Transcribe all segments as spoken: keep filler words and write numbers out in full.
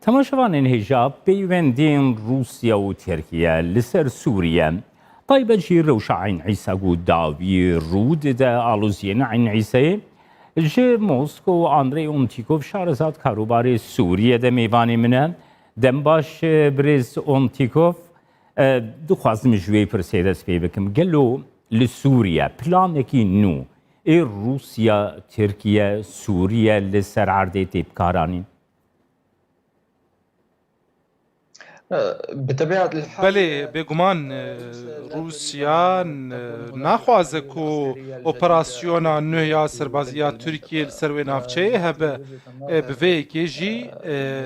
Temaşevanên hêja, peywendiyên Rûsya û Tirkiye li ser Sûriye, taybet jî rewşa Eyn Îsa ku dawî rû dide aloziyên Eyn Îsayê, ji Moskow Andrey Ontîkov, şarezad karûbarê Sûriye de mêvanê min e. Dem baş, birêz Ontîkov. E, dixwazim ji wê pirsê dest pê bikim. Gelo li Sûriye planekî nû ê Rûsya, Tirkiye, Sûriye li ser erdê tê bikaranîn? Belê, bêguman, e, Rûsya, e, naxwaze ku operasyona nû ya serbazî ya Tirkiyê li ser wê navçeyê hebe. E, bi vê yekê jî, e,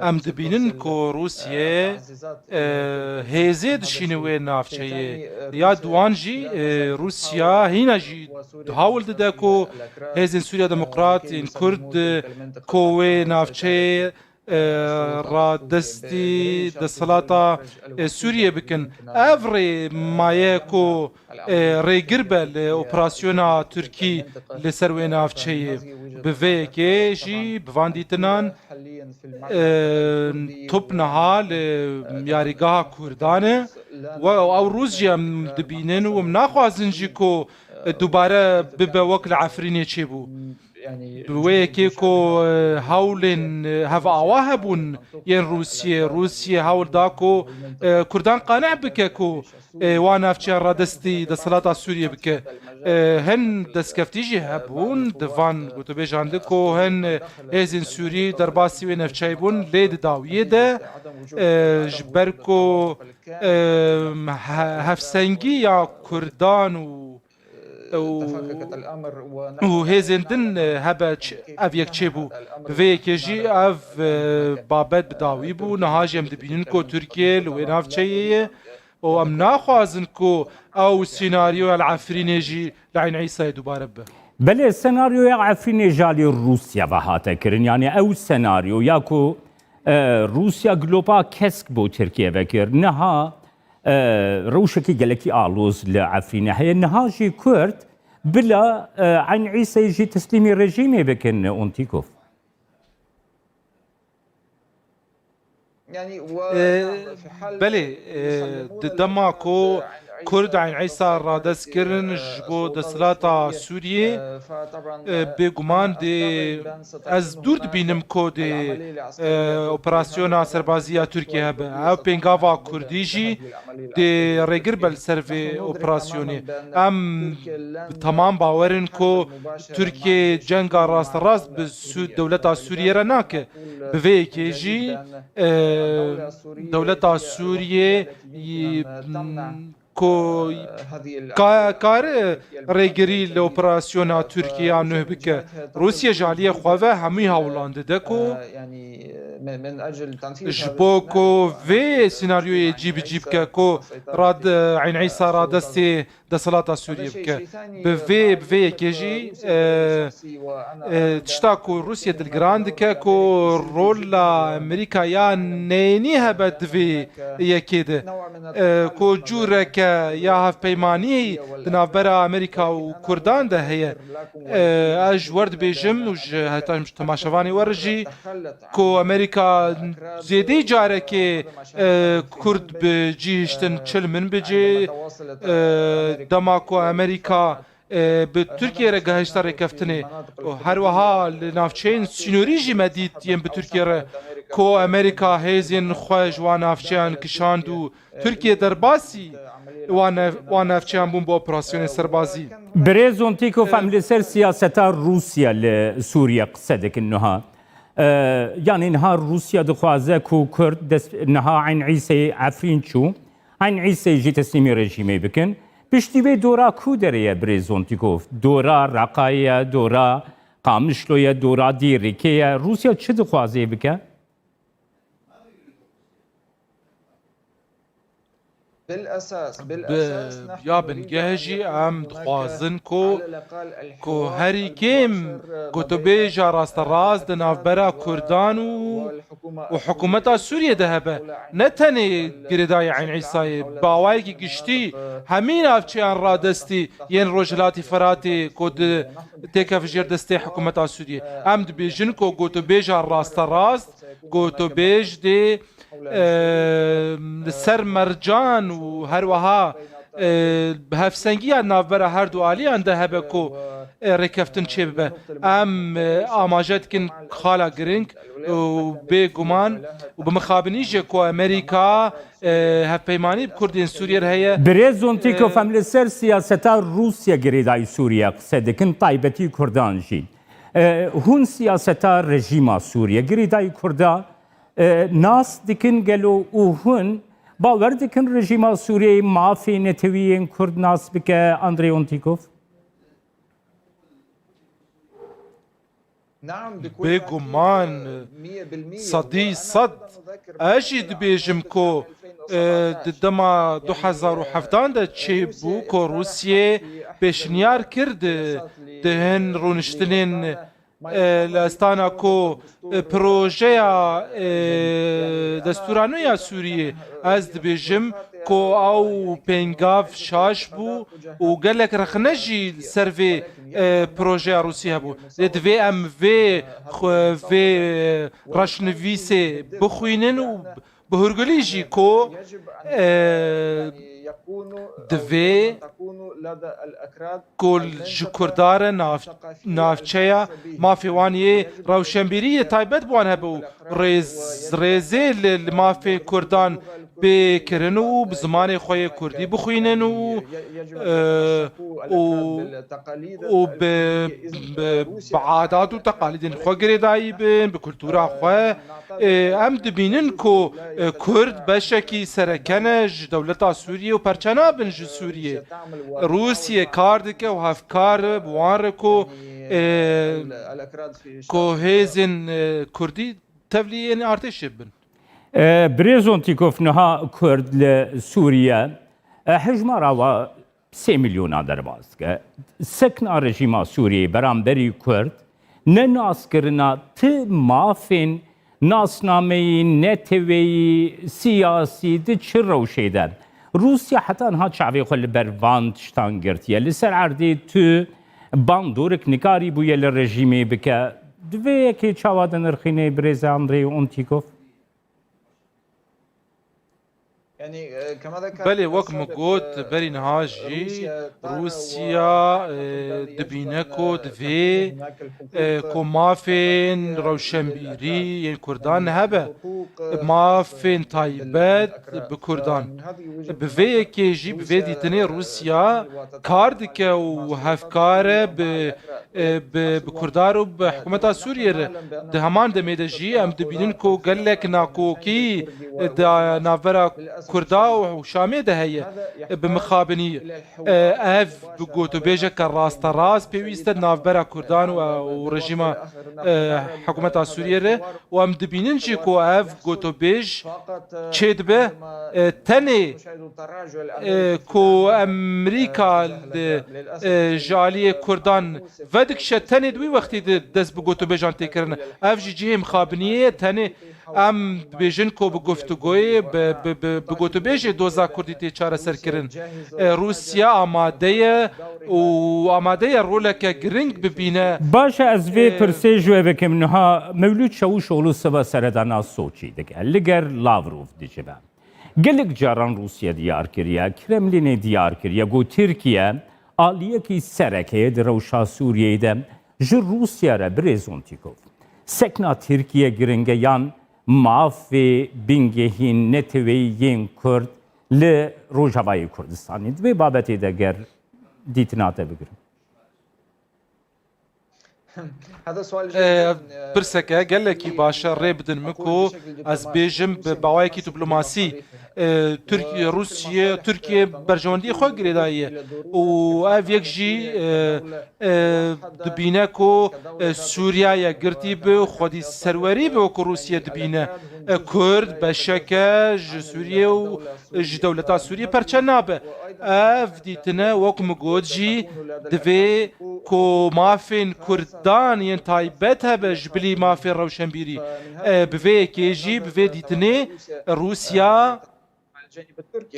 em dibînin ku Rûsye, e, hêzê dişîne wê navçeyê. Ya di wan jî, e, Rûsya hîna jî hawil dide ku hêzên Sûriya Demokrat ên Kurd, e, ku wê navçeyê, e, radestî desthilata, e, Sûriyê bikin. Ev rê maye ku, e, rêgir be li operasyona Tirkî li ser wê navçeyê. Bi vê yekê jî, bi van dîtinan, e, top niha li yarîgeha Kurdan e. We ew rûz jî em dibînin û em naxwazin jî ku, e, dubare bibe wek li Efrînê çêbû. Bi wê yekê ku, e, hewlên, e, hevawa hebûn yên Rûsiyê. Rûsiyê hewl da ku, e, Kurdan qane bike ku, e, wan navçeyan radestî desthilata Sûriyê bike. E, hin destkeftî jî hebûn, di van gotûbêjan de ku hin, e, hêzên Sûrî derbasî wê navçeyê bûn, lê di dawiyê de, e, ji ber ku, e, he-, hevsengî ya Kurdan û û, û hêzên din, e, hebe ç-, ev yek çêbû. Bi vê yekê jî ev, e, babet bi dawî bû. Niha jî em dibînin ku Tirkiye li wê navçeyê ye û em naxwazin ku ew senaryoya li Efrînê jî li Eyn Îsayê dubare bibe. Belê, senaryoya Efrînê ji alî Rûsya ve hate kirin. Yanî ew senaryo ya ku, e, Rûsya glopa kesk bo Tirkiye vekir. Niha, e, rewşekî gelekî aloz li Efrînê heye. Niha jî Kurd bila, e, Eyn Îseyê jî teslîmî rejîmê bikin, Ontîkov. E, belê, e, di dema ku Kurd Eyn Îsa radest kirin ji bo desthilata Sûriyê, e, bêguman dê ez dûr dibînim ku dê, e, operasyona serbazî ya Tirkiye hebe. Ew pêngava Kurdî jî dê rêgir be li ser vê operasyonê. Em bi temam bawer in ku Tirkiye cenga rasterast bi Sû-, dewleta Sûriyê re nake. Bi vê yekê jî, e, dewleta Sûriyê, e, ku ka-, kare rêgirî li operasyona Tirkiye ya nuh bike. Rûsya ji aliyê xwe ve hemû hewlan dide ku ji bo ku vê senaryoyê cî bi cî bike ku rad-, Eyn Îsa radestê desthilata Sûriyê bike. Bi vê, bi vê yekê jî, e, e, tişta ku Rûsya dilgiran dike ku rola Amerîka ya neyînî hebe di vê yekê de, e, ku cûreke ya hevpeymanî di navbera Amerîka û Kurdan de heye. E, ez ji we re dibêjim û ji heta ji temaşevanê we re jî ku Amerîka zêdî carekê, e, Kurd bi cî hiştin çil min bi cê, e, dema ku Amerîka, e, bi Tirkiye re gehişta rêkeftinê û her wiha li navçeyên sînorî jî me dît yên bi Tirkiye re ku Amerîka hêzên xwe ji wan navçeyan kişand û Tirkiye derbasî wan nav-, wan navçeyan bûn bi operasyonên serbazî. Birêz Ontîkov, em li ser siyaseta Rûsya li Sûriye qise dikin niha. E, yanî niha Rûsya dixwaze ku Kurd dest, niha Eyn Îseyê Efrîn çû, Eyn Îseyê jî teslîmî rejîmê bikin. Piştî vê dora ku derê ye, birêz Ontîkov? Dora Reqayê ye, dora Qamişlo ye, dora Dêrikê ye. Rûsya çi dixwaze bike? Bi ya bingeh jî em dixwazin ku, ku herî kêm gotûbêja rasterast di navbera Kurdan û, û hikûmeta Sûriyê de hebe. Ne tenê girêdayî Eyn Îsayê, bi awayekî giştî hemî navçeyan radestî yên Rojhilatî Firatê ku di têkeve jêr destê hikûmeta Sûriyê. Em dibêjin ku gotûbêja rasterast gotobêj dê, e, li ser mercan û her wiha, e, hevsengiya navbera her du aliyan de hebe ku, e, rêkeftin çêbibe. Em, e, amaje dikin xala giring û bêguman û bi mixabinî jî ku Amerîka, e, hevpeymanî bi Kurdên Sûriyê re heye. Birêz Zontîkov, e, em li ser siyaseta Rûsya girêdayî Sûriye qise dikin, taybetî Kurdan jî. E, hûn siyaseta rejîma Sûriye girêdayî Kurda, e, nas dikin gelo û hûn bawer dikin rejîma Sûriyeyê mafê netewî yên Kurd nas bike, Andrê Zontîkov? Bêguman, sedî sed. Ez jî dibêjim ku, e, di dema du hezar û hevdan de çêbû ku Rûsiyê pêşniyar kir di, di hin rûniştinên, e, li Astana ku, e, projeya, e, destûra nû ya Sûriyê, ez dibêjim ku ew pêngav şaş bû û gelek rexne jî li ser vê, e, projeya Rûsî hebû. Lê divê em vê xwe, vê, e, reşnivîsê bixwînin û bi hûrgulî jî ku, e, divê ku ji Kurda re nav-, navçeya mafê wan yê rewşenbîrî yê taybet bi wan hebe û rêz-, rêzê li, li mafê Kurdan bê kirin û bi zimanê xwe yê Kurdî bixwînin û, e, û, û bi, bi, bi adat û teqalîdên xwe girêdayî bin, bi kultura xwe. E, em dibînin ku, e, Kurd beşekî sereke ne ji dewleta Sûriyê û perçe nabin ji Sûriyê. Rûsye kar dike û hevkar e bi wan re ku, e, ku hêzên, e, Kurdî tevlî yên artêşê bin. E, Birêz Zontîkov, niha Kurd li Sûriye, e, hejmara wa sê milyona derbas dike. Sekna rejîma Sûriyeyê beramberî Kurd, ne naskirina ti mafên nasnameyî, neteweyî, siyasî di çi rewşê de? Rûsya heta niha çavê xwe li ber van tiştan girtiye. Li ser erdê tu bandorek nikarî bûye li rejîmê bike. Di vê yekê çawa dinirxîne birêz Andrê Zontîkov? Belê, wek min got, berî niha jî Rûsya, e, dibîne ku divê, e, ku mafên rewşenbîrî yên Kurdan hebe, mafên taybet bi Kurdan. Bi vê yekê jî, bi vê dîtinê Rûsya kar dike û hevkar e bi e, bi, bi Kurdan û bi hikûmeta Sûriyê re. Di heman demê de jî em dibînin ku gelek nakokî, e, di navbera Kurda û Şamê de heye, e, bi mixabinî. E, ev bi gotûbêjeke rasterast pêwîst e di navbera Kurdan û, û rejîma, e, hikûmeta Sûriyê re. Û em dibînin jî ku ev gotûbêj çêdibe, e, tenê, e, ku Amerîka li, e, ji aliyê Kurdan vedikişe, tenê di wî wextî de dest bi gotûbêjan tê kirin. Ev jî cihê mixabiniyê ye, tenê em dibêjin ku bi guftûgoyê, bi, bi, bi, bi gotûbêjê doza Kurdî tê çareserkirin. E, Rûsya amade ye û amade ye roleke giring bibîne. Baş e, ez vê, e, pirsê ji we bikim. Niha Mewlûd Çavuşoglu sibe seredana Soçî dike. Li gel Lavrov dicive. Gelek caran Rûsya diyar kiriye, Kremlînê diyar kiriye ku Tirkiye aliyekî sereke ye di rewşa Sûriyeyê de ji Rûsya re, birêz Zontîkov. Sekna Tirkiye giring e yan mafê bingehîn neteweyî yên Kurd li Rojavayê Kurdistanê? Di vê babetê de ger dîtina te bigirim. E, pirseke gelekî baş e, rê bidin min ku ez bêjim bi bawayekî diplomasî, e, Tirk-, Rûsya, Tirkiye berjewendiyê xwe girêdayî ye û ev yek jî, e, e, dibîne ku, e, Sûriya yekgirtî bi, xwedî serwerî bi, wekî Rûsya dibîne. E, Kurd beşeke ji Sûriye û ji dewleta Sûriye perçe nabe. Ev dîtine, wek min got jî, divê ku mafên Kurdan yên taybet hebe ji bilî mafên rewşenbîrî. E, bi vê yekê jî, bi vê dîtinê Rûsya,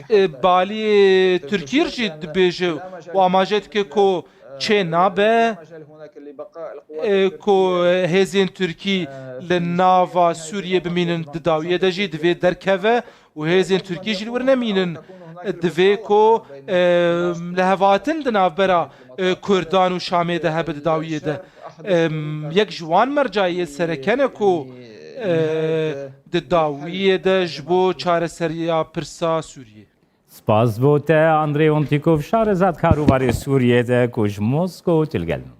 e, baliyê Tirkî jî dibêje û amaje dike ku çê nabe, e, ku hêzên Tirkî li nava Sûriyê bimînin, di dawiyê de jî divê derkeve û hêzên Tirkî jî li wir nemînin. Divê ku, e, lihevhatin di navbera, e, Kurdan û Şamê de hebe di dawiyê de. E, yek ji wan mercayê sereke ne ku, e, di dawiyê de ji bo çareseriya pirsa Sûriyê. Spas bo te, Andrei Ontikov, şareza di karûbarê Sûriyê de ku ji Moskow tu li gel min.